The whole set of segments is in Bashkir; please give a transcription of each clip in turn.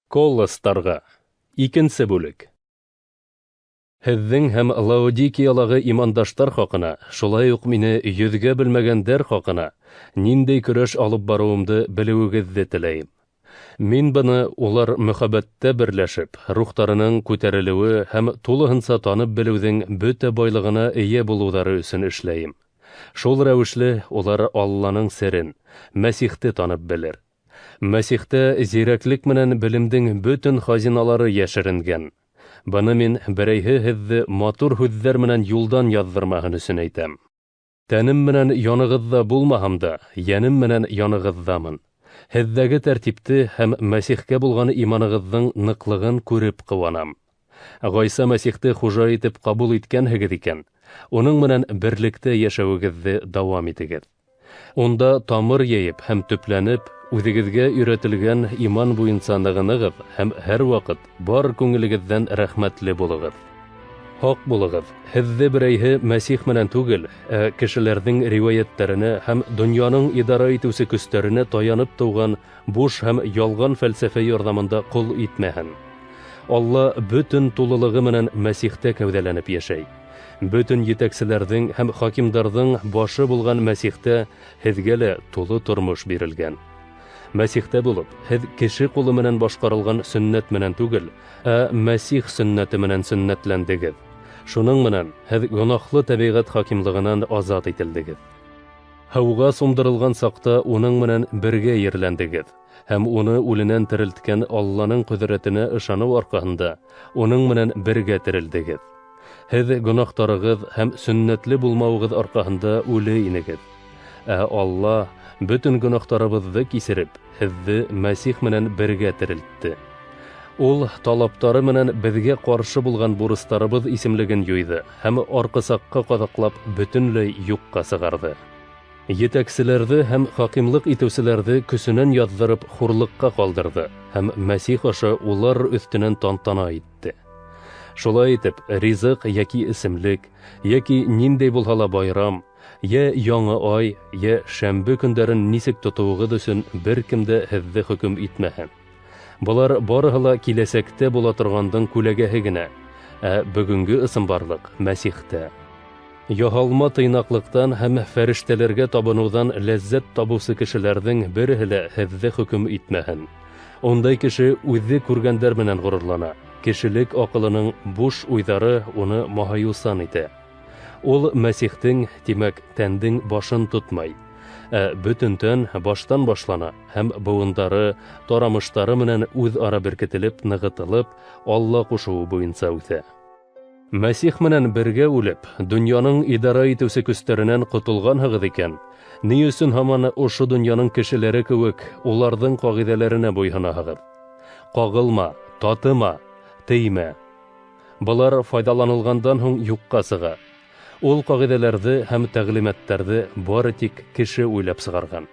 Колосстарға. Икенсе бүлек. Һеҙҙең һәм Лаодикиялағы имандаштар хаҡына, шулай уҡ мине йөҙгә белмәгәндәр хаҡына ниндәй көрәш алып барыуымды белеүегеҙҙе теләйем. Мин быны улар мөхәббәттә берләшеп, рухтарының күтәрелеүе һәм тулыһынса танып белеүҙең бөтә байлығына эйә булыуҙары өсөн эшләйем. Шул рәүешле улар Алланың серен, Мәсихте танып белер. Мәсихтә зирәклек менән белемдең бөтөн хазиналары йәшеренгән. Быны мин берәйһе һеҙҙе матур һүҙҙәр менән юлдан яҙҙырмаһын өсөн әйтәм. Тәнем менән янығыҙҙа булмаһам да, йәнем менән янығыҙҙамын. Һеҙҙәге тәртипте һәм Мәсихкә булған иманығыҙҙың ныҡлығын күреп ҡыуанам. Ғайса Мәсихте хужа итеп ҡабул иткәнһегеҙ икән, уның менән берлектә йәшәүегеҙҙе дауам итегеҙ. Унда тамыр йәйеп һәм төпләнеп, үҙегеҙгә өйрәтелгән иман буйынса нығынығыҙ һәм һәр ваҡыт бар күңелегеҙҙән рәхмәтле булығыҙ. Һаҡ булығыҙ, һеҙҙе берәйһе Мәсих менән түгел, ә кешеләрҙең риүәйәттәренә һәм донъяның идара итеүсе көстәренә таянып тыуған буш һәм ялған фәлсәфә ярҙамында ҡол итмәһен. Алла бөтөн тулылығы менән Мәсихтә кәүҙәләнеп йәшәй. Бөтөн етәкселәрҙең һәм хакимдарҙың башы булған Мәсихтә һеҙгә лә тулы тормош бирелгән. Мәсихтә булып, һеҙ кеше ҡулы менән башҡарылған сөннәт менән түгел, ә Мәсих сөннәте менән сөннәтләндегеҙ. Шуның менән һеҙ гонаһлы тәбиғәт хакимлығынан азат ителдегеҙ. Һыуға сумдырылған саҡта уның менән бергә ерләндегеҙ һәм уны үленән терелткән Алланың ҡөҙрәтенә ышаныу арҡаһында уның менән бергә терелдегеҙ. Һеҙ гонаһтарығыҙ һәм сөннәтле булмауығыҙ арҡаһында үле инегеҙ. Ә Алла бөтөн гонаһтарыбыҙҙы кисереп, һеҙҙе Мәсих менән бергә терелтте. Ул талаптары менән беҙгә ҡаршы булған бурыстарыбыҙ исемлеген юйҙы һәм арҡысаҡҡа ҡаҙаҡлап бөтөнләй юҡҡа сығарҙы. Етәкселәрҙе һәм хакимлыҡ итеүселәрҙе көсөнән яҙҙырып хурлыҡҡа ҡалдырҙы һәм Мәсих аша улар өҫтөнән тантана итте. Шулай итеп, ризыҡ йәки эсемлек, йәки ниндәй булһа ла байрам, йә яңы ай, йә шәмбе көндәрен нисек тотоуығыҙ өсөн бер кем дә һеҙҙе хөкөм итмәһен. Былар барыһы ла киләсәктә була торғандың күләгәһе генә, ә бөгөнгө ысынбарлыҡ Мәсихтә. Яһалма тыйнаҡлыҡтан һәм фәрештәләргә табыныуҙан ләззәт табыусы кешеләрҙең береһе лә һеҙҙе хөкөм итмәһен. Ундай кеше үҙе күргәндәр менән ғорурлана, кешелек аҡылының буш уйҙары уны маһайыусан итә. Ул Мәсихтең, тимәк, тәндең башын тотмай. Ә бөтөн тән баштан башлана һәм быуындары, тарамыштары менән үҙ-ара беркетелеп, нығытылып, Алла ҡушыуы буйынса үҫә. Мәсих менән бергә үлеп, донъяның идара итеүсе көстәренән ҡотолғанһығыҙ икән, ни өсөн һаман ошо донъяның кешеләре кеүек уларҙың ҡағиҙәләренә буйһонаһығыҙ? Ҡағылма, татыма, теймә. Былар файҙаланылғандан һуң юҡҡа сыға. Ул ҡағиҙәләрҙе һәм тәғлимәттәрҙе бары тик кеше уйлап сығарған.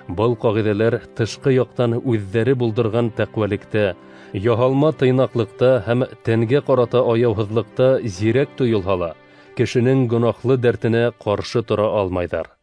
Был ҡағиҙәләр тышҡы яҡтан үҙҙәре булдырған тәҡүәлектә, яһалма тыйнаҡлыҡта һәм тәнгә ҡарата аяуһыҙлыҡта зирәк тойолһа ла, кешенең гонаһлы дәртенә ҡаршы тора алмайҙар.